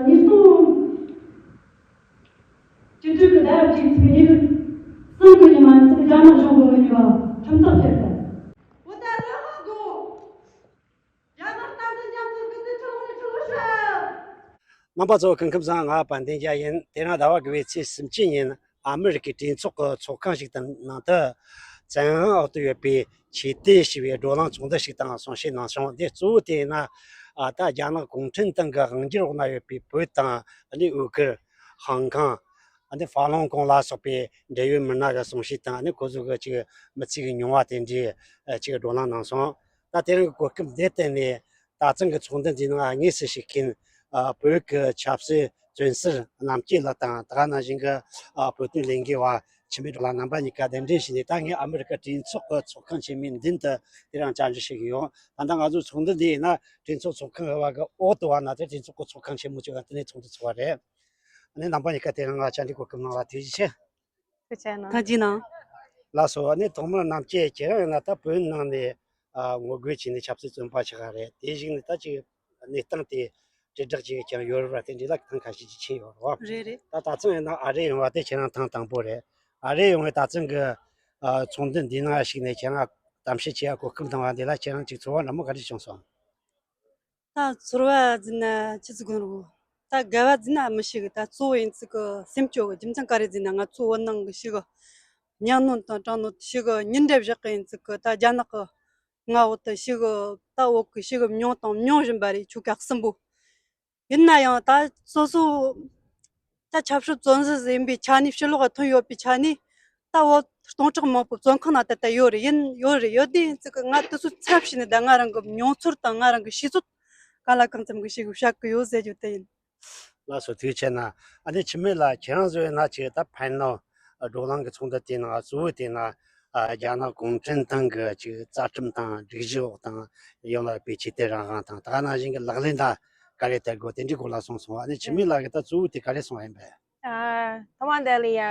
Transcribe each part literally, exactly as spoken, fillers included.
ཉིས་སྟོང་བཅུ་དྲུག་གི་ཟླ་བཅུ་གཅིག་ཚེས་ཉི་ཤུ་གསུམ་གི་ཉི་མ་འཛམ་རྒྱ་ནག་གཞུང་གི་ངོས་ནས་ཁྲིམས་ཐག་བཅད་པ། རྣམ་པ་ཚོ་སྐུ་ཁམས་བཟང་། ང་དཔལ་ལྡན་རྒྱལ་ཡིན། དེ་རིང་ཟླ་བ་དགུ་པའི་ཚེས་སུམ་ཅུ་ཉིན་ཨ་མི་རི་ཀའི་གྲོས་ཚོགས་ཀྱི་ཚོགས་ཁང་ཞིག་དང་ནང་དུ་བཙན་དབང་འོག་ཏུ་ཡོད་པའི་ཆོས་དད་ཞེས་པའི་བགྲོ་གླེང་ཚོགས་འདུ་ཞིག་དང་གསུང་བཤད་གནང་སོང་། འདི་གཙོ་བོ་དེ་ཡིན་ན་ཨ་ད་རྒྱ་ནག་གུང་ཁྲན་ཏང་གི་དབང་སྒྱུར་འོག་ན་ཡོད་པའི་བོད་དང་ཨ་ནི་ཝུ་གུར། ཧང་ཀང་། ཨ་ནི་ཧྥ་ལུང་ཀོང་ལ་སོགས་པའི་འབྲེལ་ཡོད་མི་སྣ་གི་གསུང་བཤད་དང་ཨ་ནི་ཁོ་ཚོ་གི་ཅིག་མི་ཚེ་གི་མྱོང་བ་དེ་འདྲའི་ཅིག་བགྲོ་གླེང་གནང་སོང་། ད་དེ་རིང་གི་གོ་སྐབས་འདི་བརྟེན་ནས། ད་ཐེངས་ཀྱི་ཚོགས་འདུ་འདིའི་ནང་དངོས་སུ་ཞུགས་མཁན་ཨ་བོད་ཀྱི་ཆབ་སྲིད་བཙོན་ཟུར་རྣམ་རྒྱལ་ལགས་དང་ད་ག་ནང་བཞིན་གྱི་ཨ་བོད་དོན་ལས་འགུལ་བ་འཆི་མེད་སྒྲོལ་ལགས་རྣམ་པ་གཉིས་ཀ་གདན་འདྲེན་ཞུས་ནས། ད་ངས་ཨ་མི་རི་ཀ་གྲོས་ཚོགས་ཀྱི་ཚོགས་ཁང་ཆེན་མོའི་མདུན་དུ་དེ་རིང་བཅར་འདྲི་ཞུ་གི་ཡོད། ད་ལྟ་ང་ཚོའི་ཚོགས་འདུ་འདི་ཡིན་ན་གྲོས་ཚོགས་ཚོགས་ཁང་གི་བར་གྱི་འོག་ཏུ་བ་ན་དེ་གྲོས་ཚོགས་ཀྱི་ཚོགས་ཁང་ཆེན་མོ་ཅིག་ག་དེ་ནས་ཚོགས་འདུ་ཚོགས་པ་རེད། ཨ་ནི་རྣམ་པ་གཉིས་ཀ་དེ་རིང་ང་བཅར་འདྲི་གོ་སྐབས་གནང་བ་ཐུགས་རྗེ་ཆེ། ཐུགས་རྗེ་གནང་། ཐུགས་རྗེ་གནང་། ལགས་སོ། ཨ་ནི་ཐོག་མར་རྣམ་རྒྱལ་ཁྱེད་རང་ཡིན་ན་ད་བོད་ནང་ནས་ཨ་ངོ་རྒོལ་བྱས་ནས་ཆབ་སྲིད་བཙོན་པ་ཆགས་པ་རེད། དེ་བཞིན་ནས་ད་ཅིག་གནས་སྟངས་དེ་དྲིལ་བསྒྲགས་བྱེད་ཀྱང་ཡོད་རེད་པ། དེ་འདྲའི་ལ་ཐེངས་ཁ་ཤས་ཅིག་ཕྱིན་ཡོད་རེད་པ། རེད་རེད། ད་ད་ཐེངས་ཡིན་ན་ཨ་རི་ཡོང་བ་དེ་ཁྱེད་རང་ཐེངས་དང་པོ་རེད། ཨ་རི་ཡོང་བའི་ད་ཐེངས་ཀྱི་ཨ་ཚོགས་འདུ་འདིའི་ནང་ཞུགས་ནས་ཁྱེད་རང་གཏམ་བཤད་བྱེད་ཡ་གོ་སྐབས་བཏང་བ་འདི་ལ་ཁྱེད་རང་ཅིག་ཚོར་བ་འདྲ་མོ་ག་འདྲ་བྱུང་སོང་། ད་ཚོར་བ་ཟེར་ན་ཅི་ཟིག་དགོས་རུང་། ད་དགའ་བ་ཟེར་ན་མི་ཤེས་གི། ད་གཙོ་བོ་ཡིན་ཚིག་གི་སེམས་སྐྱོ་གི། རྒྱུ་མཚན་ག་རེ་ཟེར་ན་ང་ཚོ་བོད་ནང་གི་ཞིག་གི་གཉའ་གནོན་དང་དྲག་གནོན་ཞིག་གི་ཉིན་འདྲ་བཞག་གི་ཡིན་ཚིག་གི། ད་རྒྱ་ནག་གི་མངའ་འོག་ཏུ་ཞིག་གི་ད་བོད་གི་ཞིག་གི་མྱོང་དང་མྱོང་བཞིན་པ་རེད། ཆོལ་ཁ་གསུམ་པོ། ཡིན་ན་ཡང་ད་སོ་སོ་ད་ཆབ་སྲིད་བཙོན་ཟུར་ཡིན་པའི་ཆ་ནས། ཕྱི་ལོགས་ལ་ཐོན་ཡོད་པའི་ཆ་ནས། ད་བོད་སྟོང་ཕྲག་མང་པོ་བཙོན་ཁང་ནང་ད་ལྟ་ཡོད་རེད། ཡིན་ཡོད་རེད། ཡོད་དེ་ཡིན་ཚིག་གི་ང་དེ་ཚོའི་ཚབ་བྱས་ནས་ད་ང་རང་གི་མྱོང་ཚོར་དང་ང་རང་གི་ཤེས་ཚོད་གང་ལ་གང་འཚམ་གི་ཞིག་བཤད་གི་ཡོད་ཟེར་རྒྱུ་དེ་ཡིན། ལགས་སོ། ཐུགས་རྗེ་ཆེ་གནང་། ཨ་ནི་འཆི་མེད་ལགས་ཁྱེད་རང་ཚོ་ཡིན་ན་ཅིག་ད་ཕན་ནོ་བགྲོ་གླེང་གི་ཚོགས་འདུ་དེའི་ནང་གཙོ་བོ་དེ་ན་ཨ་རྒྱ་ནག་གུང་ཁྲན་ཏང་གི་ཅིག་རྩ་ཁྲིམས་དང་སྒྲིག་གཞི་འོག་དང་ཡང་ན་བོད་ཆོས་དད་རང་དབང་དང་ད་ག་ནང་བཞིན་གྱི་ལག་ལེན་ད་ག་རེ་བསྟར་དགོས་དེ་འདྲའི་སྐོར་ལ་གསུངས་སོང་། ཨ་ནི་འཆི་མེད་ལགས་ཀྱིས་ད་གཙོ་བོ་དེ་ག་རེ་གསུངས་ཡིན་པས། ཨ་ཐོག་མ་དེ་ལ་ཡ་ཨ་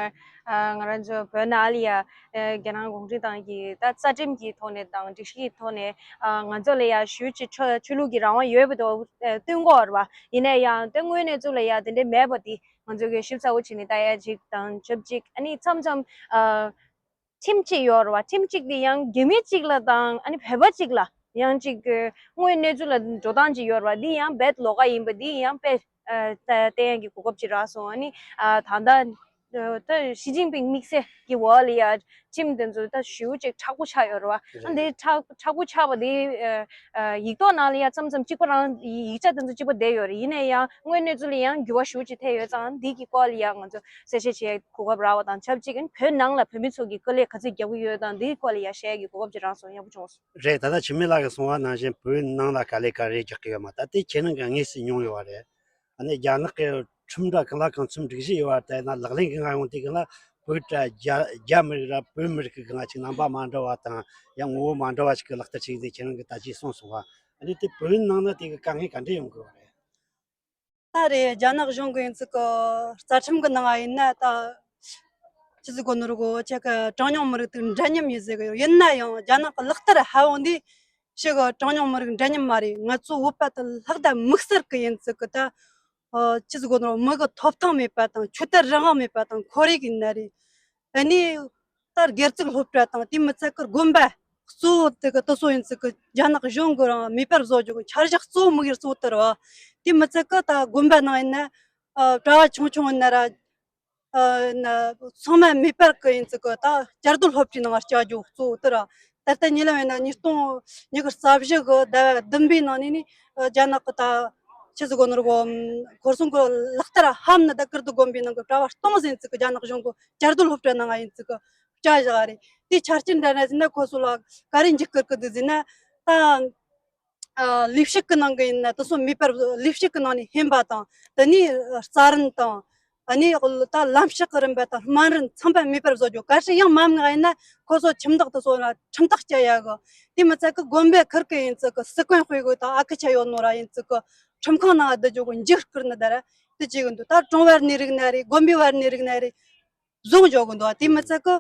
ང་རང་ཚོ་བོད་ནང་ལ་ཡ་ཨ་རྒྱ་ནག་གུང་ཁྲན་ཏང་གི་ད་རྩ་ཁྲིམས་ཀྱི་ཐོག་ནས་དང་སྒྲིག་གཞི་ཡི་ཐོག་ནས་ཨ་ང་ཚོ་ལ་ཡ་ཞུ་ཆོས་ཆོས་ལུགས་ཀྱི་རང་དབང་ཡོད་པ་དང་ཨ་བསྟུན་དགོས་རེད་བ། ཡིན་ན་ཡང་དོན་དངོས་གནས་ཚུལ་ལ་ཡ་དེ་འདྲ་མེད་པ་དེ་ང་ཚོ་གི་ཞིབ་ཚགས་པོ་བྱས་ནས་ལྟ་ཡ་ཅིག་དང་ཆབས་ཅིག་ཨ་ནི་མཚམས་མཚམས་ཨ་ཁྲིམས་གཅིག་ཡོད་རེད་བ། ཁྲིམས་གཅིག་དེ་ཡང་རྒྱ་མི་གཅིག་ལ་དང་ཨ་ནི་བོད་པ་གཅིག་ལ་ཡང་གཅིག་གི་དངོས་གནས་ཚུལ་ལ་འགྲོ་སྟངས་གཅིག་ཡོད་རེད་བ། འདི་ཡང་རྦད་ལོགས་ཀ་ཡིན་པ་འདི་ཡང་དཔེ་ཨ་ད་བསྟན་ཡག་གི་གོ་སྐབས་ཅིག་རག་སོང་། ཨ་ནི་ཨ་ད་ལྟ་ཨ་ད་ཞི་ཅིན་ཕིང་དམིགས་བསལ་གྱི་འོག་ལ་ཡ་ཁྲིམས་དེ་ཚོ་ད་ཞེ་པོ་ཅིག་མཁྲེགས་པོ་ཆགས་ཡོད་རེད་བ། ཨ་རེད། འདི་མཁྲེགས་མཁྲེགས་པོ་ཆགས་པ་འདི་ཨ་ཨ་ཡིག་ཐོག་ནང་ལ་ཡ་མཚམས་མཚམས་གཅིག་པ་རང་ཡིག་ཆ་དེ་ཚོ་གཅིག་པ་བསྡད་ཡོད་རེད། ཡིན་ན་ཡང་དངོས་གནས་ཚུལ་ལ་ཡང་འགྱུར་བ་ཞེ་པོ་ཅིག་ཐེབས་ཡོད་ཙང་འདི་གི་སྐོར་ལ་ཡ་ང་ཚོ་གསལ་བཤད་བྱེད་གོ་སྐབས་རག་པ་དང་ཆབས་ཅིག་བོད་ནང་ལ་བོད་མི་ཚོ་གིས་དཀའ་ལས་ག་ཚོད་རྒྱག་གི་ཡོད་དང་འདིའི་སྐོར་ལ་ཡ་བཤད་ཡག་གི་གོ་སྐབས་ཅིག་རག་སོང་། ཡག་པོ་བྱུང་སོང་། རེད། ད་ལྟ་འཆི་མེད་ལགས་ཀྱིས་གསུངས་པ་ནང་བཞིན་བོད་ནང་ལ་དཀའ་ལས་ག་རེ་རྒྱག་གི་ཡོད་མ་ད་དེ་ཁྱེད་རང་གིས་དངོས་སུ་མྱོང་ཡོད་པ་རེད། ཨ་ནི་རྒྱ་ནག་གི་ཁྲིམས་ར་གང་ལ་གང་འཚམ་སྒྲིག་གཞི་ཡོད་པ་དེ་ན་ལག་ལེན་གྱི་ངང་ཡོང་དུས་གང་ལ་བོད་ར་རྒྱ་རྒྱ་མི་རིགས་ར་བོད་མི་རིགས་ཀྱི་གང་ཅིག་རྣམ་པ་མ་འདྲ་བ་དང་ཡང་ངོ་བོ་མ་འདྲ་བ་ཞིག་གི་ལག་བསྟར་བྱེད་ཀྱི་འདུག་ཁྱེད་རང་གིས་ད་ཅི་གསུངས་སོང་བ། ཨ་ནི་དེ་བོད་ནང་ན་དེ་གི་དཀའ་ངལ་ག་འདྲ་ཡོང་གི་ཡོད་རེད། ད་རེད། རྒྱ་ནག་གཞུང་གི་ཡིན་ཚིག་གི་རྩ་ཁྲིམས་གི་ནང་ཡིན་ན་ད་ཅི་ཟིག་གོ་ནོར་གོ་ཅག་གི་གྲངས་ཉུང་མི་རིགས་དེ་འདྲ་མཉམ་ཡིན་ཟེར་གི་ཡོད། ཡིན་ན་ཡང་རྒྱ་ནག་གི་ལག་བསྟར་ཧ་འོང་དུས་ཞིག་གི་གྲངས་ཉུང་མི་རིགས་འདྲ་མཉམ་མ་རེད། ང་ཚོ་བོད་པ་དེ་ལྷག་ད་དམིགས་བསལ་གི་ཡིན་ཚིག་གི་ད་ཅི་ཟིག་གོ་ནོར་མི་གི་ཐོབ་ཐང་མེད་པ་དང་ཆོས་དད་རང་དབང་མེད་པ་དང་ཁོར་ཡུག་ཡིན་ན་རེད། ཨ་ནི་ད་སྒེར་བཙུགས་སློབ་གྲྭ་དང་དེ་མི་ཚད་ཀི་དགོན་པ་གཙོ་བོ་དེ་གི་དེ་ཚོ་ཡིན་ཚིག་གི་རྒྱ་ནག་གཞུང་གི་རང་མེད་པར་བཟོ་རྒྱུ་གི་འཆར་གཞི་གཙོ་བོ་དམིགས་ཡུལ་གཙོ་བོ་དེ་རེད་བ། དེ་མི་ཚད་ཀི་ད་དགོན་པ་ནང་ཡིན་ན་ཨ་གྲྭ་བ་ཆུང་ཆུང་ཡིན་ན་ར་ཨ་ན་ཚང་མ་མེད་པར་གི་ཡིན་ཚིག་གི་ད་བཅའ་སྡོད་སློབ་གྲྭའི་ནང་བསྐྱལ་རྒྱུ་གཙོ་བོ་དེ་རེད། ད་ལྟ་ཉེ་ལམ་ཡིན་ན་ཉིས་སྟོང་ཉི་ཤུ་རྩ་བཞི་གི་ཟླ་བ་བདུན་པའི་ནང་ནས་ནི་ཨ་རྒྱ་ནག་གི་ད་ཆི་ཟིག་གོ་ནོར་གོ་ཁོར་སོང་གི་ལག་བསྟར་ཧམ་ནི་ད་ཀིརྟི་དགོན་པའི་ནང་གི་གྲྭ་བ་སྟོང་ཟིན་ཚིག་གི་རྒྱ་ནག་གཞུང་གི་བཅའ་སྡོད་སློབ་གྲྭ་ནང་ང་ཡིན་ཚིག་གི་བཅའ་བཞག་རེད། དེ་ཆ་རྐྱེན་འདྲ་ན་ཟིན་ན་ཁོ་ཚོ་ལ་ག་རེ་འཇིགས་སྐུལ་གི་འདུག་ཟིན་ན་ད་ཨ་ལས་བྱེད་གི་ནང་གི་ཡིན་ན་དེ་ཚོ་མེད་པར་ལས་བྱེད་གི་ནང་ནས་ཧེན་པ་དང་དེ་ནས་རྩ་རིན་དང་ཨ་ནི་ད་ལམ་ཕྱག་གི་རིན་པ་དང་སྨན་རིན་ཚང་པ་མེད་པར་བཟོ་རྒྱུ། གལ་སྲིད་ཡང་མ་མངགས་ཡིན་ན་ཁོ་ཚོ་ཁྱིམ་བདག་དེ་ཚོ་ལ་ཁྲིམས་ཐག་བཅད་ཡ་གི། དེ་མི་ཚད་གི་དགོན་པའི་ཁུར་གི་ཡིན་ཚིག་གི་སི་ཀོན་དཔེ་གི་དང་ཨ་ཁུ་ཆ་ཡོད་ནོ་ར་ཡིན་ཚིག་གི་ ཁྲིམས་ཁང་ནང་བསྡད་འཇོག་གི་འཇིགས་སྐུལ་ནི་ད་ར་དེ་བྱེད་གི་འདུག་ད་གྲོང་བར་ནས་རིག་ན་རེད། དགོན་པའི་བར་ནས་རིག་ན་རེད། བཟུང་འཇོག་གི་འདུག་དེ་མི་ཚད་གི་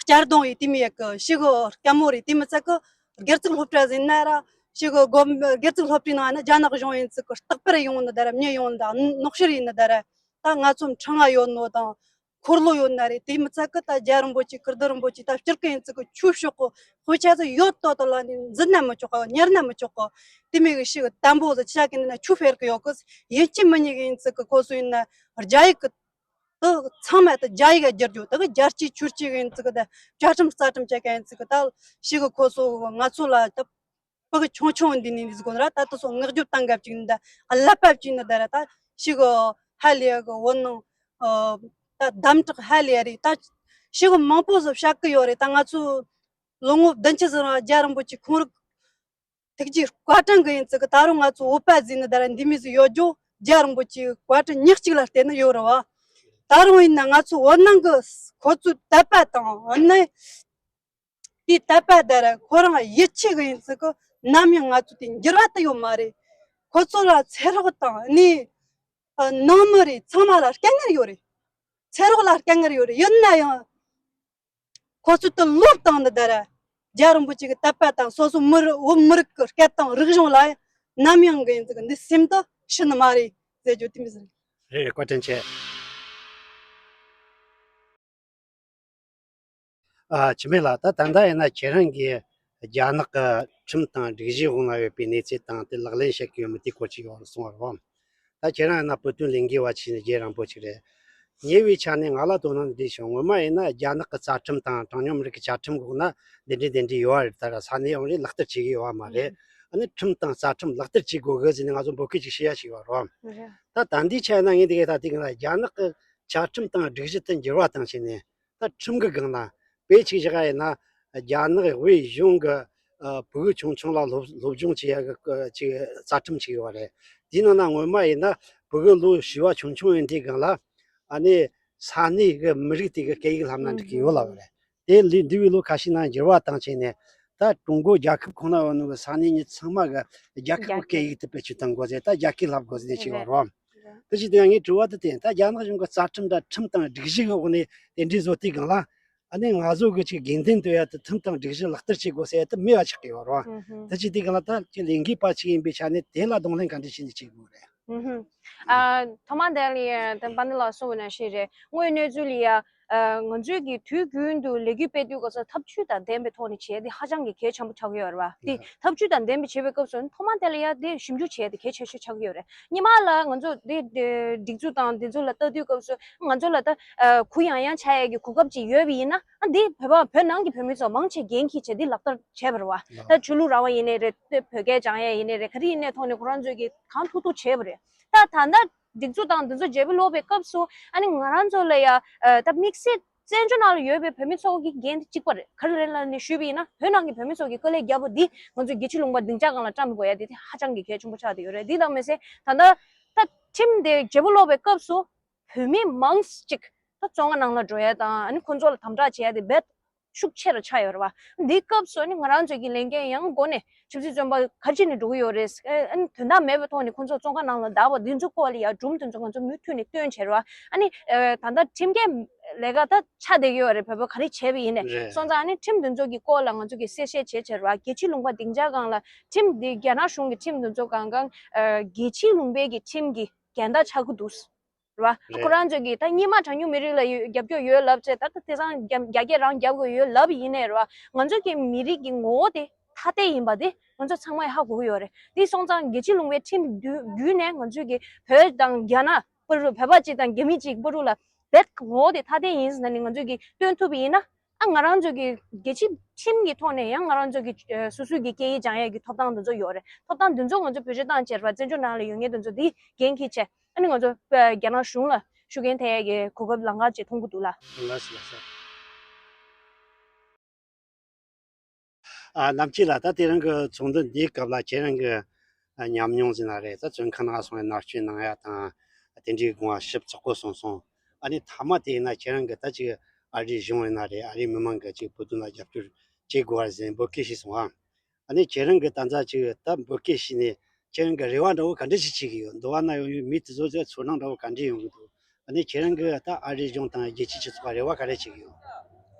གཅར་རྡུང་ཡིས་དེ་མི་ཡག་གི་ཤི་གི་སྐྱ་མོ་རེད། དེ་མི་ཚད་གི་སྒེར་བཙུགས་སློབ་གྲྭ་ཟིན་ན་ར་ཤི་གི་དགོན་སྒེར་བཙུགས་སློབ་གྲྭའི་ནང་ན་རྒྱ་ནག་གཞུང་ཡིན་ཚུལ་གི་རྟག་པར་ཡོང་ནི་ད་ར་མྱི་ཡོང་ནི་ད་ནོག་ཤེར་ཡིན་ནི་ད་ར། ད་ང་ཚོ་ཁྲི་ང་ཡོད་ནོ་དང་འཁོར་ལོ་ཡོད་ན་རེད། དེ་མི་ཚད་གི་ད་རྒྱལ་རིན་པོ་ཆེ་ཀིརྟི་རིན་པོ་ཆེ་ད་སྤྱིར་གི་ཡིན་ཚུལ་གི་ཆོས་ཕྱོགས་གི་དཔེ་ཆ་ཚོ་ཡོད་ཏོ་ཏོ་ལ་ནི་འཛིན་ན་མི་ཆོག་གི། ཉར་ན་མི་ཆོག་གི། དེ་མི་གི་ཤི་གི་དམ་པོ་ཟིག་ཆ་གི་ནི་ན་ཆོས་ཕེར་གི་ཡོད་གི། ཡིན་གཅིག་མིན་གཉིས་གི་ཡིན་ཚུལ་གི་ཁོ་ཚོ་ཡིན་ན་རྒྱ་ཡིག་གི་དུ་ཚང་མ་དུ་རྒྱ་ཡིག་བསྒྱུར་རྒྱུ་དུ་གི་རྒྱལ་སྤྱིའི་ཆོས་སྤྱི་གི་ཡིན་ཚུལ་གི་ད་བཅའ་ཁྲིམས་རྩ་ཁྲིམས་བཅའ་ག་ཡིན་ཚུལ་གི་ད་ཤི་གི་ཁོ་ཚོ་ང་ཚོ་ལ་ད་ཕ་གི་ཆུང་ཆུང་འདི་ནས་འདི་གོ་ར་ད་དུ་སོ་ངག་རྒྱུ་བཏང་གབ་ཅིག་འདི་ཀླད་པ་ཅིག་ནི་ད་ར་ད་ཤི་གི་ཧ་ལས་གི་འོ་ནང་ད་དམ་དྲག་ཧ་ལས་རེད། ད་ཤི་གི་མང་པོ་ཟིག་བཤད་གི་ཡོད་རེད། ད་ང་ཚོ་ལོ་ངོ་བདུན་ཅུ་ཟིག་རང་རྒྱལ་རིན་པོ་ཆེ་ཁོང་རིག་ཐུགས་རྗེ་བཀའ་དྲིན་གི་ཡིན་ཚུལ་གི་ད་རུང་ང་ཚོ་བོད་པ་ཟིག་ནི་ད་ར་འདི་མི་ཟིག་ཡོད་རྒྱུ་རྒྱལ་རིན་པོ་ཆེ་བཀའ་དྲིན་ཉག་གཅིག་ལ་བརྟེན་ནི་ཡོད་རེད་བ། ད་རུང་ཡིན་ན་ང་ཚོ་འོ་ནང་གི་ཁོ་ཚོའི་དད་པ་དང་འོ་ནི། དེའི་དད་པ་དེར་ཁོ་རང་ཡིད་ཆེས་གི་ཡིན་ཚུལ་གི་ནམ་ཡང་ང་ཚོ་དེ་འགྱུར་བ་དུ་ཡོད་མ་རེད། ཁོ་ཚོ་ལ་ཚེ་སྲོག་དང་ནི་ནང་མི་རེད། ཚང་མ་ལ་དཀའ་ངལ་ཡོད་རེད། ཚེ་སྲོག་ལ་དཀའ་ངལ་ཡོད་རེད། ཡིན་ན་ཡང་ཁོ་ཚོ་དུ་བློ་བཏང་ནི་དེར་རྒྱལ་རིན་པོ་ཆེ་གི་དད་པ་དང་སོ་སོ་མི་རིགས་བོད་མི་རིགས་ཀྱི་སྐད་དང་རིག་གཞུང་ལ་ནམ་ཡང་གི་ཡིན་ཚུལ་གི་འདི་སེམས་དུ་ཤི་ནི་མ་རེད་ཟེར་རྒྱུ་དེ་མི་ཟེར། རེད་རེད། བཀའ་དྲིན་ཆེ། ཨ། འཆི་མེད་ལགས། ད་ད་ལྟ་ཡིན་ན་ཁྱེད་རང་གིས་རྒྱ་ནག་གི་ཁྲིམས་དང་སྒྲིག་གཞིའི་འོག་ན་ཡོད་པའི་གནས་ཚུལ་དང་དེ་ལག་ལེན་བྱེད་ཀྱི་ཡོད་མེད་དེ་སྐོར་ཅིག་ཡོད་གསུངས་པ་རེད། ད་ཁྱེད་རང་ཡིན་ན་བོད་དོན་ལས་འགུལ་བ་ཆེས་ནས་རྒྱུན་རིང་པོ་ཅིག་རེད། ཉེ་བའི་ཆ་ནས་ང་ལ་དོ་སྣང་འདི་བྱུང་། སྔོན་མ་ཡིན་ན་རྒྱ་ནག་གི་རྩ་ཁྲིམས་དང་གྲངས་ཉུང་མི་རིགས་ཀྱི་བཅའ་ཁྲིམས་འོག་ན་འདི་འདྲའི་འདི་འདྲའི་ཡོད་རེད། ད་ར་ས་གནས་ཡོངས་རེད། ལག་བསྟར་བྱེད་ཀྱི་ཡོད་མ་རེད། ཨ་ནི་ཁྲིམས་དང་རྩ་ཁྲིམས་ལག་བསྟར་བྱེད་དགོས་གི་ཟེར་ནས་ང་ཚོ་འབོད་སྐུལ་ཅིག་བྱེད་ཡ་ཞིག་ཡོད་རེད། ད་ད་འདིའི་ཆ་ཡིན་ན་ངས་འདི་ག་ད་དེ་གི་ལ་རྒྱ་ནག་གི་བཅའ་ཁྲིམས་དང་སྒྲིག་གཞི་དེ་འགྱུར་བ་བཏང་བྱས་ནས། ད་ཁྲིམས་ཀྱི་སྒང་ལ་དཔེ་ཅིག་བཞག་ཡིན་ན། རྒྱ་ནག་དབུས་གཞུང་གི་ཨ་ཕྲུ་གུ་ཆུང་ཆུང་ལ་སློབ་སློབ་སྦྱོང་བྱེད་ཡ་གི་ཅིག་རྩ་ཁྲིམས་ཅིག་ཡོད་རེད། དེའི་ནང་ན་སྔོན་མ་ཡིན་ན་ཕྲུ་གུ་ལོ་བཞི་བ་ཆུང་ཆུང་ཡིན་དུས་སྒང་ལ་ཨ་ནི་ས་གནས་ཀྱི་མི་རིགས་དེ་གི་སྐད་ཡིག་བསླབ་ན་འགྲིག་གི་ཡོད་ལབ་པ་རེད། དེ་ལས་འདས་པའི་ལོ་ཁ་ཤས་ནང་འགྱུར་བ་བཏང་བྱས་ནས། ད་ཀྲུང་གོ་རྒྱལ་ཁབ་ཁོ་ན་ཡོད་ནོ་གི་ས་གནས་མི་ཚང་མ་གི་རྒྱལ་ཁབ་ཀྱི་སྐད་ཡིག་དེ་བེད་སྤྱོད་གཏོང་དགོས་ཟེར། ད་རྒྱ་སྐད་བསླབ་དགོས་ཟེར་ནས་བྱས་པ་རེད། དེ་བྱས་དུས་ངས་དྲི་བ་དེ་བསྟན། ད་རྒྱ་ནག་གཞུང་གི་རྩ་ཁྲིམས་དང་ཁྲིམས་དང་སྒྲིག་གཞི་གི་འོག་ནས་དེ་འདྲའི་བཟོ་དུས་སྒང་ལ། ཨ་ནི་ང་ཚོ་གི་ཅིག་དགོས་འདུན་དུ་ཡ་དེ་ཁྲིམས་དང་སྒྲིག་གཞི་ལག་བསྟར་བྱེད་དགོས་ཟེར་དེ་མེད་པ་ཆགས་ཀྱི་ཡོད་རེད། དེ་བྱས་དུས་སྒང་ལ་ད་ཅིག་ལས་འགུལ་པ་ཅིག་ཡིན་པའི་ཆ་ནས་དེ་ལ་གདོང་ལེན་ག་འདྲ་བྱས་ནས་བྱེད་དགོས་རེད། ཨུ་ཧུམ། ཨ། ཐོག་མ་དེ་ལ་ཡ་དེ་པ་ནི་ལགས་གསུངས་པ་ནང་བཞིན་རེད། དངོས་གནས་ཚུལ་ལ་ཡ། ཨ། ང་ཚོས་ཀྱི་དུས་རྒྱུན་དུ་ལས་འགུལ་སྤེལ་དུས་སྐབས་སུ་ཐབས་ཇུས་དང་ལྡན་པའི་ཐོག་ནས་བྱས་ཏེ་ཧ་ཅང་གི་གལ་ཆེན་པོ་ཆགས་ཀྱི་ཡོད་རེད་བ། དེ་ཐབས་ཇུས་དང་ལྡན་པའི་བྱེད་པའི་སྐབས་སུ་ཐོག་མ་དེ་ལ་ཡ་དེ་ཞིབ་འཇུག་བྱས་ཏེ་གལ་ཆེ་ཤོས་ཆགས་ཀྱི་ཡོད་རེད། སྔོན་མ་ལ་ང་ཚོ་དེ་དེ་སྒྲིག་འཛུགས་དང་དེ་ཚོ་ལ་ལྟ་དུས་སྐབས་སུ་ང་ཚོ་ལ་ད་ཨ་གུ་ཡངས་ཡངས་ཆགས་ཡས་ཀྱི་གོ་སྐབས་ཅིག་ཡོད་པ་ཡིན་ན། ཨ། འདི་བོད་པ་བོད་ནང་གི་བོད་མི་ཚོ་མང་ཆེ་འགན་འཁྱེར་བྱས་འདི་ལག་བསྟར་བྱས་པ་རེད་བ། ད་ཆོས་ལུགས་རང་དབང་ཡིན་ནའི་རེད། བོད་སྐད་སྦྱང་ཡས་ཡིན་ནའི་རེད། ག་རེ་ཡིན་ནའི་ཐོག་ནས་ཁོ་རང་ཚོས་ཀྱི་གང་ཐུབ་ཐུབ་བྱས་པ་རེད། ད་ད་ལྟ་སྒྲིག་འཛུགས་དང་འདི་ཚོ་བརྗེ་པོ་ལོག་པའི་སྐབས་སུ་ཨ་ནི་ང་རང་ཚོ་ལ་ཡ་ཨ་ད་དམིགས་བསལ་བཙན་བྱོལ་ནང་ལ་ཡོད་པའི་བོད་མི་ཚོ་གི་འགན་དེ་གཅིག་པ་རེད། ག་རེ་རེད་ལབ་ནས་ཞུས་པ་ཡིན་ན། བོད་ནང་གི་བོད་མི་ཚོ་གི་དཀའ་ལས་རྒྱབ་པོ་འདི་ང་ཚོས་རྒྱལ་སྤྱིའི་ལུང་པ་སྡིངས་ཆ་སྒང་ལ་བཀྲམ་དགོས་ཡ་དེ་དེ་ཧ་ཅང་གི་གལ་ཆེན་པོ་ཆགས་བསྡད་ཡོད་རེད། འདི་དང་མི་ཟད་ད་ལྟ་ད་ཁྲིམས་དེ་བརྗེ་པོ་ལོག་པའི་སྐབས་སུ་བོད་མི་མང་ཅིག་ད་བཙོན་ཁང་ནང་ལ་འགྲོ་ཡ་དང་ཨ་ནི་ཁོ་ཚོ་ལ་དམ་དྲག་བྱེད་ཡ་དེ་རྦད་ཤུགས་ཆེ་རུ་ཆགས་ཡོད་རེད་བ། འདིའི་སྐབས་སུ་ཨ་ནི་ང་རང་ཚོའི་གི་ལས་འགན་ཡང་སྒོ་ནས་ཆབ་སྲིད་བཙོན་པ་ག་རེ་བྱས་ནས་འགྲོ་གི་ཡོད་རེད། ཨ་ནི་དོན་དག་མེད་པའི་ཐོག་ནས་ཁོ་ཚོ་བཙོན་ཁང་ནང་ལ་བསྡད་པ་འདི་ཚོ་སྐོར་ལ་ཡ་སྒྲུང་དེ་ཚོ་ང་ཚོ་མུ་མཐུད་ནས་སྟོན་བྱས་རེད་བ། ཨ་ནི་ད་ལྟ་ཁྲིམས་འགལ་ལས་ཀ་ད་ཆགས་བསྡད་ཀྱི་ཡོད་རེད། བོད་པ་ག་རེ་བྱས་པ་ཡིན་ནའི། སོང་ཙང་ཨ་ནི་ཁྲིམས་འདི་ཚོ་གི་སྐོར་ལ་ང་ཚོ་གི་གསལ་བཤད་བྱས་བྱས་རེད་བ། རྒྱལ་སྤྱིའི་ལུང་པ་སྡིངས་ཆ་སྒང་ལ་ཁྲིམས་འདི་རྒྱ་ནག་གཞུང་གི་ཁྲིམས་འདི་ཚོ་གང་གང་རྒྱལ་སྤྱིའི་ལུང་པའི་གི་ཁྲིམས་ཀྱི་འགལ་ཟླ་ཆགས་ཀྱི་འདུག་རེད་བ། རེད། ཁོ་རང་ཚོས་ཀྱིས་ད་སྔོན་མ་གྲངས་ཉུང་མི་རིགས་ལ་ཡོད་རྒྱབ་སྐྱོར་ཡོད་ལབ་བྱས། ད་ལྟ་དེང་སང་རྒྱ་རྒྱ་སྐད་རང་རྒྱབ་དགོས་ཡོད་ལབ་ཡིན་ནའི་རེད་བ། ང་ཚོ་གི་མི་རིགས་ཀྱི་ངོ་བོ་དེ་ཐ་དད་ཡིན་པ་དེ་ང་ཚོ་ཚང་མས་ཧ་གོ་གི་ཡོད་རེད། དེ་སོང་ཙང་རྒྱལ་སྤྱིའི་ལུང་པའི་ཁྲིམས་བརྒྱུད་བརྒྱུད་ནས་ང་ཚོས་ཀྱིས་བོད་དང་རྒྱ་ནག་བར་དུ། བོད་པ་གཅིག་དང་རྒྱ་མི་གཅིག་བར་དུ་ལ་རྦད་ངོ་བོ་དེ་ཐ་དད་ཡིན་ཟེར་ནས་ང་ཚོས་ཀྱིས་སྟོན་ཐུབ་པ་ཡིན་ན། ཨ། ང་རང་ཚོ་གི་རྒྱལ་སྤྱིའི་ཁྲིམས་ཀྱི་ཐོག་ནས་ཡང་ང་རང་ཚོ་གི་ཨ་སོ་སོའི་གི་སྐད་ཡིག་སྦྱང་ཡས་ཀྱི་ཐོབ་ཐང་འདི་ཚོ་ཡོད་རེད། ཐོབ་ཐང་འདི་ཚོ་ང་ཚོ་བེད་སྤྱོད་བཏང་བྱས་རེད་བ། བཙན་བྱོལ་ནང་ལ་ཡོད་མཁན་འདི་ཚོ་འདི་འགན་འཁྱེར་བྱས། ཨ་ནི་ང་ཚོ་ཨ་རྒྱ་ནག་གཞུང་ལ་ཤུགས་རྐྱེན་ཐེབས་ཡས་ཀྱི་གོ་སྐབས་ལམ་ཁ་ཅིག་མཐོང་གི་འདུག་ལ། ལགས་སོ། ལགས་སོ། ཨ། ནམ་མཁའི་ལགས། ད་དེ་རིང་གི་ཚོགས་འདུ་འདིའི་སྐབས་ལ་ཁྱེད་རང་གི་ཨ་ཉམས་མྱོང་ཟེར་ན་རེད། ད་བཙོན་ཁང་ནང་སོང་ནས་མནར་གཅོད་གནང་ཡ་དང་། དེ་འདྲའི་དགོངས་པ་ཞིབ་ཚགས་པོ་གསུངས་སོང་། ཨ་ནི་མཐའ་མ་དེ་ཡིན་ན་ཁྱེད་རང་གི་ད་ཅིག་ཨ་རིའི་གཞུང་ཡིན་ན་རེད། ཨ་རིའི་མི་མང་གི་ཅིག་བོད་དོན་ལ་རྒྱབ་སྐྱོར་བྱེད་དགོས་པ་ཟེར་འབོད་སྐུལ་ཞུས་སོང་ཨ། ཨ་ནི་ཁྱེད་རང་གི་ད་ལྟ་ཅིག་ད་འབོད་སྐུལ་ཞུས་ནས་ ཁྱེད་རང་གི་རེ་བ་འདྲ་བོ་ག་འདྲ་ཞིག་བྱེད་ཀྱི་ཡོད། འདི་བ་ན་ཡོང་ཡོད་མི་དེ་ཚོ་ཚོའི་ཚོར་སྣང་འདྲ་བོ་ག་འདྲ་ཡོང་གི་འདུག་ཨ་ནི་ཁྱེད་རང་གི་ད་ཨ་རིའི་གཞུང་དང་རྒྱལ་སྤྱིའི་སྤྱི་ཚོགས་ལ་རེ་བ་ག་རེ་བྱེད་ཀྱི་ཡོད།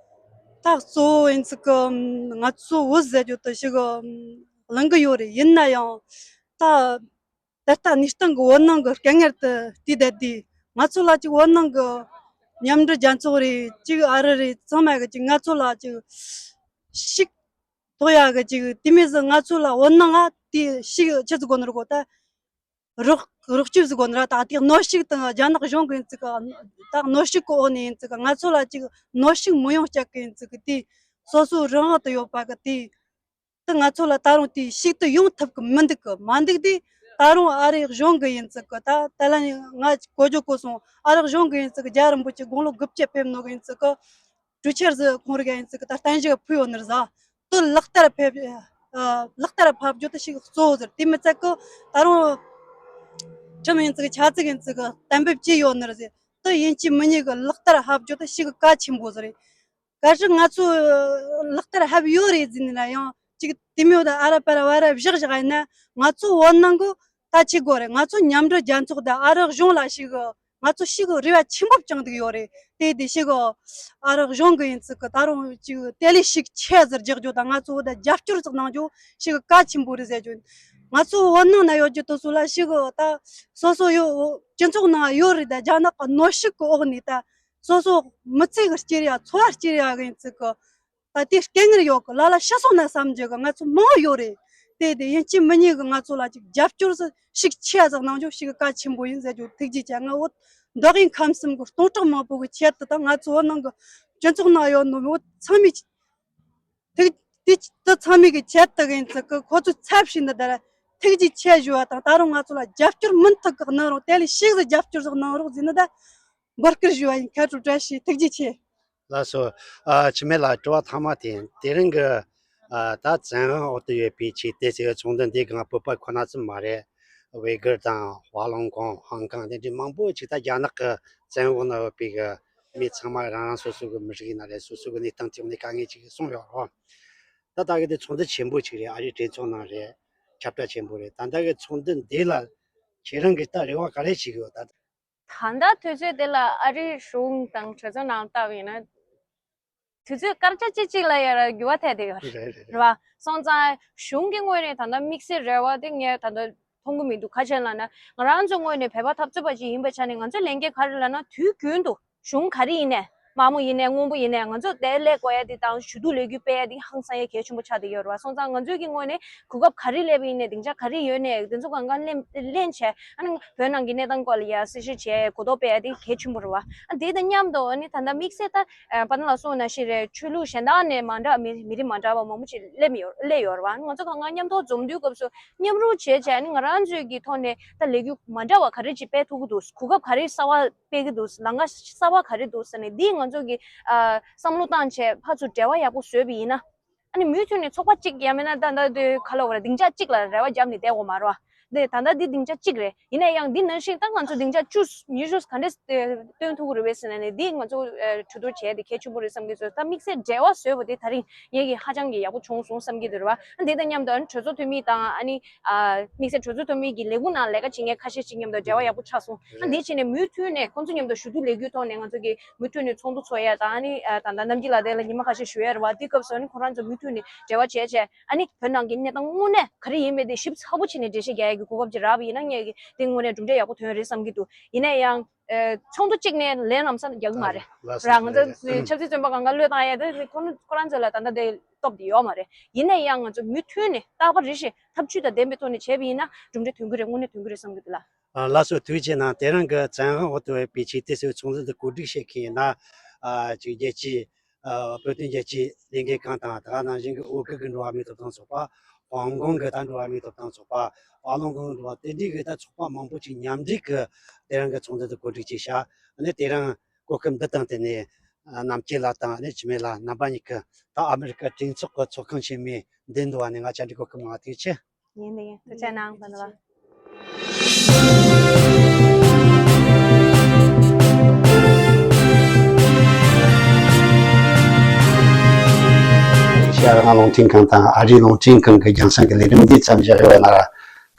ད་གཙོ་བོ་ཡིན་ཚིག་གི་ང་ཚོ་བོད་ཟེར་རྒྱུ་དེ་ཞིག་གླེང་གི་ཡོད་རེད། ཡིན་ན་ཡང་ད་ད་ལྟ་གནས་སྟངས་ཀྱི་བོད་ནང་གི་དཀའ་ངལ་དེ་དུས་བསྡད་དུས་ང་ཚོ་ལ་ཅིག་བོད་ནང་གི་མཉམ་འབྲེལ་རྒྱལ་ཚོགས་རེད། ཅིག་ཨ་རི་རེད། ཚང་མ་གི་ཅིག་ང་ཚོ་ལ་ཅིག་ཤིག་ཐོག་ཡག་གི་ཅིག་དེ་མིན་ཟིག་ང་ཚོ་ལ་བོད་ནང་ང་དེ་ཤིག་ཆི་ཟིག་གོ་ནོ་ར་གོ་ད་རོགས་རོགས་སྐྱོབ་ཟིག་གོ་ནོ་ར། ད་དེ་གནོན་ཤུགས་དང་རྒྱ་ནག་གཞུང་གི་ཡིན་ཚིག་གི་ད་གནོན་ཤུགས་གི་འོག་ནས་ཡིན་ཚིག་གི་ང་ཚོ་ལ་ཅིག་གནོན་ཤུགས་མི་ཡོང་རྒྱུ་གི་ཡིན་ཚིག་གི་དེ་སོ་སོ་རང་དབང་དུ་ཡོད་པ་གི་དེ་དེ་ང་ཚོ་ལ་ད་རུང་དེ་ཞིག་ཏུ་ཡོང་ཐུབ་གི་མི་འདུག་གི་མ་འདུག་དེ་ད་རུང་ཨ་རིའི་གཞུང་གི་ཡིན་ཚིག་གི་ད་ད་ལན་ང་གོ་རྒྱུ་གོ་སོང་། ཨ་རིའི་གཞུང་གི་ཡིན་ཚིག་གི་རྒྱལ་བ་རིན་པོ་ཆེ་དགུང་ལོ་དགུ་བཅུ་ཕེབས་ནོ་གི་ཡིན་ཚིག་གི་གྲོས་འཆར་ཟིག་ཁོང་རིགས་ཡིན་ཚིག་གི་ད་བརྟན་བཞུགས་ཕུལ་ཡོད་ནི་རེད་ཟ། དེ་ལག་བསྟར་ཕེབས་ཨ་ལག་བསྟར་ཕབ་རྒྱུ་དེ་ཞིག་གཙོ་བོ་ཟེར། དེ་མི་ཚད་གི་ད་རུང་ཁྲིམས་ཡིན་ཚིག་གི་ཆ་ཚིག་ཡིན་ཚིག་གི་གཏན་འབེབས་བྱས་ཡོད་ནི་རེད་ཟེར། དེ་ཡིན་གཅིག་མིན་གཉིས་གི་ལག་བསྟར་ཕབ་རྒྱུ་དེ་ཞིག་གལ་ཆེན་པོ་ཟིག་རེད། གལ་སྲིད་ང་ཚོས་ལག་བསྟར་ཕབ་ཡོད་རེད་ཟེར་ན་ཡང་ཅིག་དེ་མོ་ད་ཨ་ར་པ་ར་བ་ར་བཞག་བཞག་ཡིན་ན་ང་ཚོ་བོད་ནང་གི་ད་ཆི་དགོས་རེད། ང་ཚོ་མཉམ་འབྲེལ་རྒྱལ་ཚོགས་དང་ཨ་རི་གཞུང་ལ་ཞིག་ང་ཚོ་ཞིག་རེ་བ་ཆེན་པོ་བཅངས་འདུག་ཡོད་རེད། དེ་དེ་ཞིག་ཨ་རི་གཞུང་གི་ཡིན་ཚིག་གི་ད་རུང་ཅིག་དེ་ལས་ཤུགས་ཆེ་ཟིག་རྒྱག་རྒྱུ་དང་ང་ཚོ་བོད་ད་རྒྱབ་སྐྱོར་ཟིག་གནང་རྒྱུ་ཞིག་གལ་ཆེན་པོ་རེད་ཟེར་རྒྱུ། ང་ཚོ་བོད་ནང་ན་ཡོད་རྒྱུ་དེ་ཚོ་ལ་ཞིག་ད་སོ་སོ་ཡོད་སྤྱི་ཚོགས་ནང་ཡོད་རེད། ད་རྒྱ་ནག་གི་གནོན་ཤུགས་གི་འོག་ནས་ད་སོ་སོ་མི་ཚེ་གི་སྐྱེལ་ཡ་འཚོ་བ་སྐྱེལ་ཡ་གི་ཡིན་ཚིག་གི་ད་དེ་སྐད་ངེར་ཡོད་གི་ལ་ལ་ཤི་སོང་ན་བསམ་རྒྱུ་གི་ང་ཚོ་མང་ཡོད་རེད། དེ་དེ་ཡིན་གཅིག་མིན་གཉིས་གི་ང་ཚོ་ལ་ཅིག་རྒྱབ་སྐྱོར་ཟིག་ཤུགས་ཆེ་ཟིག་གནང་རྒྱུ་ཞིག་གལ་ཆེན་པོ་ཡིན་ཟེར་རྒྱུ་ཐུགས་རྗེ་ཆེ། ང་བོད་མདོ་དབུས་ཁམས་གསུམ་གི་སྟོང་ཕྲག་མང་པོ་གི་ཆེད་དུ་དང་ང་ཚོ་བོད་ནང་གི་སྤྱི་ཚོགས་ནང་ཡོད་ནོ་བོད་ཚང་མས་ཐུགས་དེ་དེ་ཚང་མས་གི་ཆེད་དུ་གི་ཡིན་ཚིག་གི་ཁོ་ཚོ་ཚབ་ཞིག་འདི་ལྟར་ཐུགས་རྗེ་ཆེ་ཞུ་བ་དང་ད་རུང་ང་ཚོ་ལ་རྒྱབ་སྐྱོར་མུ་མཐུད་གི་གནང་རོགས། དེ་ལས་ཤུགས་ཟིག་རྒྱབ་སྐྱོར་ཟིག་གནང་རོགས་ཟེར་ནི་ད་འབོད་སྐུལ་ཞུ་བ་ཡིན། ཁ་དྲོ་བཀྲ་ཤིས། ཐུགས་རྗེ་ཆེ། ལགས་སོ། ཨ་འཆི་མེད་ལགས། དྲི་བ་ཐ་མ་དེ་ཡིན། དེ་རིང་གི་ཨ་ད་བཙན་དབང་འོག་ཏུ་ཡོད་པའི་ཆེས་དེ་ཟེར་བའི་ཚོགས་འདུ་འདི་གང་བོད་པ་ཁོ་ན་ཙམ་མ་རེད། ཝེ་གར་དང་ཧྥ་ལུང་ཀོང་ཧོང་ཀོང་དེ་འདྲའི་མང་པོ་ཅིག་ད་རྒྱ་ནག་གི་བཙན་འོག་ན་ཡོད་པའི་གི་མི་ཚང་མ་རང་རང་སོ་སོ་གི་མི་རིགས་ཡིན་ན་རེད། སོ་སོ་གི་གནས་སྟངས་ཐོག་ནས་དཀའ་ངལ་ཅིག་གསུངས་ཡོད་རེད། ད་ལྟ་གི་དེ་ཚོགས་འདུ་ཆེན་པོ་ཅིག་རེད། ཨ་རིའི་གྲོས་ཚོགས་ནང་རེད། ཁྱབ་བསྒྲགས་ཆེན་པོ་རེད། ད་ལྟ་གི་ཚོགས་འདུ་འདི་ལ་ཁྱེད་རང་གིས་ད་རེ་བ་ག་རེ་བྱེད་ཀྱི་ཡོད་ད། ད་ལྟ་དུས་ཚོད་དེ་ལ་ཨ་རིའི་གཞུང་དང་གྲོས་ཚོགས་ནང་ལྟ་བ་ཡིན་ན། དུས་ཚོད་སྐར་ཆ་གཅིག་གཅིག་ལ་ཡ་ར་འགྱུར་བ་ཐེབས་བསྡད་ཡོད་རེད། རེད་རེད་རེད། རེད་བ། སོང་ཙང་གཞུང་གི་ངོས་ནས་ད་ལྟ་དམིགས་བསལ་རེ་བ་དེ་ངས་ད་ལྟ་མཐོང་གི་མི་འདུག་ག་རེ་ལབ་ན་ང་རང་ཚོའི་ངོས་ནས་བོད་པ་འཐབ་རྩོད་པ་ཅིག་ཡིན་པའི་ཆ་ནས་ང་ཚོའི་ལས་འགན་ག་རེ་ལབ་ན་དུས་རྒྱུན་དུ་གཞུང་ག་རེ་ཡིན་ནའི་དམར་མོ་ཡིན་ནའི་སྔོན་པོ་ཡིན་ནའི་ང་ཚོ་དེ་སླེབས་དགོས་ཡ་དེ་དང་ཞུ་གཏུག་ལས་འགུལ་སྤེལ་ཡ་དེ་ཧང་སང་ཡ་གལ་ཆེན་པོ་ཆགས་བསྡད་ཡོད་རེད་བ། སོང་ཙང་ང་ཚོའི་གི་ངོས་ནས་གོ་སྐབས་ག་རེ་སླེབས་པ་ཡིན་ནའི་སྡིངས་ཆ་ག་རེ་ཡོད་ནའི་དེ་ཚོ་གང་ག་ལེན་ལེན་བྱས། ཨ་ནི་བོད་ནང་གི་གནས་སྟངས་སྐོར་ལ་ཡ་གསལ་བཤད་བྱས་གོ་རྟོགས་སྤེལ་ཡ་དེ་གལ་ཆེན་པོ་རེད་བ། ཨ་དེ་དང་མཉམ་དུ་ཨ་ནི་ད་ལྟ་དམིགས་བསལ་ད་ཨ་པ་ན་ལགས་གསུངས་ནང་བཞིན་རེད། ཆོས་ལུགས་གཞན་དག་ནས་མ་འདྲ་མི་མི་རིགས་མ་འདྲ་བ་མང་པོ་ཅིག་སླེབས་ཡོད་སླེབས་ཡོད་རེད་བ། ཨ་ནི་ང་ཚོ་གང་ག་མཉམ་དུ་འཛོམས་དུས་སྐབས་སུ་མཉམ་རུབ་བྱས་བྱས་ཨ་ནི་ང་རང་ཚོའི་གི་ཐོག་ནས་ད་ལས་འགུལ་མ་འདྲ་བ་ག་རེ་ཅིག་སྤེལ་ཐུབ་ཀྱི་འདུག་གོ་སྐབས་ག་རེ་གསར་བ་སྤེལ་གྱི་འདུག་ལམ་ཁ་གསར་བ་ག་རེ་འདུག་ཟེར་ནས་འདི་ང་ཚོ་གི་ཨ་བསམ་བློ་བཏང་བྱས་ཕར་ཚུར་འབྲེལ་བ་ཡག་པོ་བཟོས་པ་ཡིན་ན། ཨ་ནི་མུ་མཐུད་ནས་ཚོགས་པ་གཅིག་ཡང་མིན་ན་ད་ལྟ་དུས་ག་ལ་བ་ར་སྡིངས་ཆ་གཅིག་ལ་རེ་བ་བརྒྱབ་ནས་བསྡད་དགོས་མ་རེད་བ། འདི་ད་ལྟ་འདི་སྡིངས་ཆ་གཅིག་རེད། ཡིན་ན་ཡང་འདི་ནང་བཞིན་ད་ང་ཚོ་སྡིངས་ཆ་བཅུ་ཉི་ཤུ་ག་འདྲས་སྟོན་ཐུབ་ཀྱི་རེད་པས་ཟེར་ན་ནི་འདི་ང་ཚོ་གྲོས་བསྡུར་བྱས་ཏེ་གལ་ཆེན་པོ་རེད་བསམ་གྱི་ཚོད། ད་དམིགས་བསལ་འབྲེལ་བ་བཟོས་པ་དེ་ད་རིང་ངེད་ཀྱི་ཧ་ཅང་གི་ཡག་པོ་བྱུང་སོང་བསམ་གྱི་འདུག་རེད་བ། ཨ་འདི་དང་མཉམ་དུ་ཨ་ནི་གྲོས་ཚོགས་འཐུས་མི་དང་ཨ་ནི་ཨ་དམིགས་བསལ་གྲོས་ཚོགས་འཐུས་མི་གི་ལས་ཁུངས་ནང་ལས་ཀ་བྱེད་མཁན་ཁ་ཤས་ཤིག་མཉམ་དུ་འབྲེལ་བ་ཡག་པོ་ཆགས་སོང་། ཨ་འདི་བྱས་ནས་མུ་མཐུད་ནས་ཁོང་ཚོ་མཉམ་དུ་ཞུ་གཏུག་ལས་འགུལ་ཐོག་ནས་ང་ཚོ་གི་མུ་མཐུད་ནས་ཚོགས་འདུ་ཚོགས་ཡ་དང་ཨ་ནི་ཨ་ད་ལྟ་གནམ་སྐྱིད་ལགས་དེ་ལ་ཉི་མ་ཁ་ཤས་བཞུགས་ཡ་རེད་བ། དེ་སྐབས་སུ་ཨ་ནི་ཁོ་རང་ཚོ་མུ་མཐུད་ནས་འབྲེལ་བ་བྱས་བྱས་ཨ་ནི་བོད་ནང་གི་གནས་སྟངས་དངོས་གནས་ག་རེ་ཡིན་མིན་དེ་ཞིབ་ཚགས་པོ་བྱས་ནས་འགྲེལ་བཤད་རྒྱག་ཡ་གི་གོ་སྐབས་ཅིག་རག་པ་ཡིན་ན་ངས་ཀྱི་དེ་དངོས་གནས་གྲུབ་འབྲས་ཡག་པོ་ཐོན་རེད་བསམ་གྱི་འདུག་ཡིན་ན་ཡང་ཨ་ཚོགས་འདུ་གཅིག་ནས་ལན་ལམ་སང་རྒྱག་གི་མ་རེད། ལགས་སོ། རང་ང་ཚོ་ཆབ་སྲིད་བཙོན་པ་སྒང་ག་གློད་བཏང་ཡ་དེ་ཁོ་ཁོ་རང་ཚོ་ལ་ད་ལྟ་དེ་སྟོབས་དེ་ཡོད་མ་རེད། ཡིན་ན་ཡང་ང་ཚོ་མུ་མཐུད་ནས་རྟག་པར་རེ་བཞིན་ཐབས་ཇུས་དང་ལྡན་པའི་ཐོག་ནས་བྱས་པ་ཡིན་ན་གྲུབ་འབྲས་ཐོན་གྱི་རེད། དངོས་གནས་ཐོན་གྱི་རེད་བསམ་གྱི་འདུག་ལགས། ཨ་ལགས་སོ། ཐུགས་རྗེ་གནང་། དེ་རིང་གི་བཙན་དབང་འོག་ཏུ་ཡོད་པའི་ཆེས་མཐོའི་ཚོགས་འདུ་འདི་གོ་སྒྲིག་བྱེད་མཁན་ཡིན་ན། ཨ་ཅིག་རྒྱལ་སྤྱིའི་ཨ་བོད་དོན་རྒྱལ་སྤྱིའི་ལས་འགུལ་ཁང་དང་། དེ་ག་ནང་བཞིན་གྱི་འོ་སྐོལ་གྱི་འགྲོ་བ་མིའི་ཐོབ་ཐང་ཚོགས་པ། ཧོང་ཀོང་གི་ད་འགྲོ་བ་མིའི་ཐོབ་ཐང་ཚོགས་པ། ཧྥ་ལུང་ཀོང་གི་འགྲོ་བ། དེ་འདྲའི་གི་ད་ཚོགས་པ་མང་པོ་ཅིག་མཉམ་འབྲེལ་གྱིས་དེ་རིང་གི་ཚོགས་འདུ་འདི་གོ་སྒྲིག་བྱས་ཤག་ཨ་ནི་དེ་རིང་གོ་སྐབས་འདི་དང་བསྟུན་ནས་ཨ་རྣམ་རྒྱལ་ལགས་དང་ཨ་ནི་འཆི་མེད་ལགས་རྣམ་པ་གཉིས་ཀྱིས་ད་ཨ་མི་རི་ཀ་གྲོས་ཚོགས་ཀྱི་ཚོགས་ཁང་ཆེན་མོའི་མདུན་དུ་བ་ནས་ང་བཅར་འདྲི་གོ་སྐབས་གནང་བ་ཐུགས་རྗེ་ཆེ། ཡིན་ད་ཡིན། ཐུགས་རྗེ་གནང་། ད་ལྟ་བ། ཤེས་རིག་རླུང་འཕྲིན་ཁང་དང་ཨ་རིའི་རླུང་འཕྲིན་ཁང་གི་རྒྱང་སྲིང་གི་ལས་རིམ་འདི་མཚམས་བཞག་ཡོད་པ་ཡིན་ན།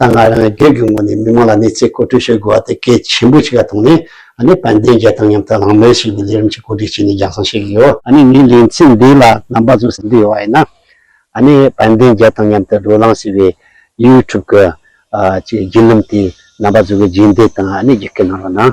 ད་ང་རང་སྒེར་གྱི་ངོས་ནས་མི་མང་ལ་གནས་ཚུལ་མཁོ་སྤྲོད་བྱེད་དགོས་པ་དེ་གལ་ཆེན་པོ་ཞིག་ལ་མཐོང་ནས། ཨ་ནི་དཔལ་ལྡན་རྒྱལ་དང་མཉམ་དུ་གླེང་མོལ་བྱེད་པའི་ལས་རིམ་ཞིག་གོ་སྒྲིག་བྱས་ནས་རྒྱང་སྲིང་བྱེད་ཀྱི་ཡོད། ཨ་ནི་ངའི་ལེ་ཚན་འདི་ལ་རྣམ་པ་ཚོས་གསན་འདོད་ཡོད་པ་ཡིན་ན། ཨ་ནི་དཔལ་ལྡན་རྒྱལ་དང་མཉམ་དུ་བགྲོ་གླེང་ཟེར་བའི་ཡུ་ཊུབ་གི་ཨ་ཅིག་བརྒྱུད་ལམ་དེ་རྣམ་པ་ཚོ་གི་རྗེས་འདེད་དང་ཨ་ནི་རྒྱུད་སྐུལ་གནང་རོགས་གནང་།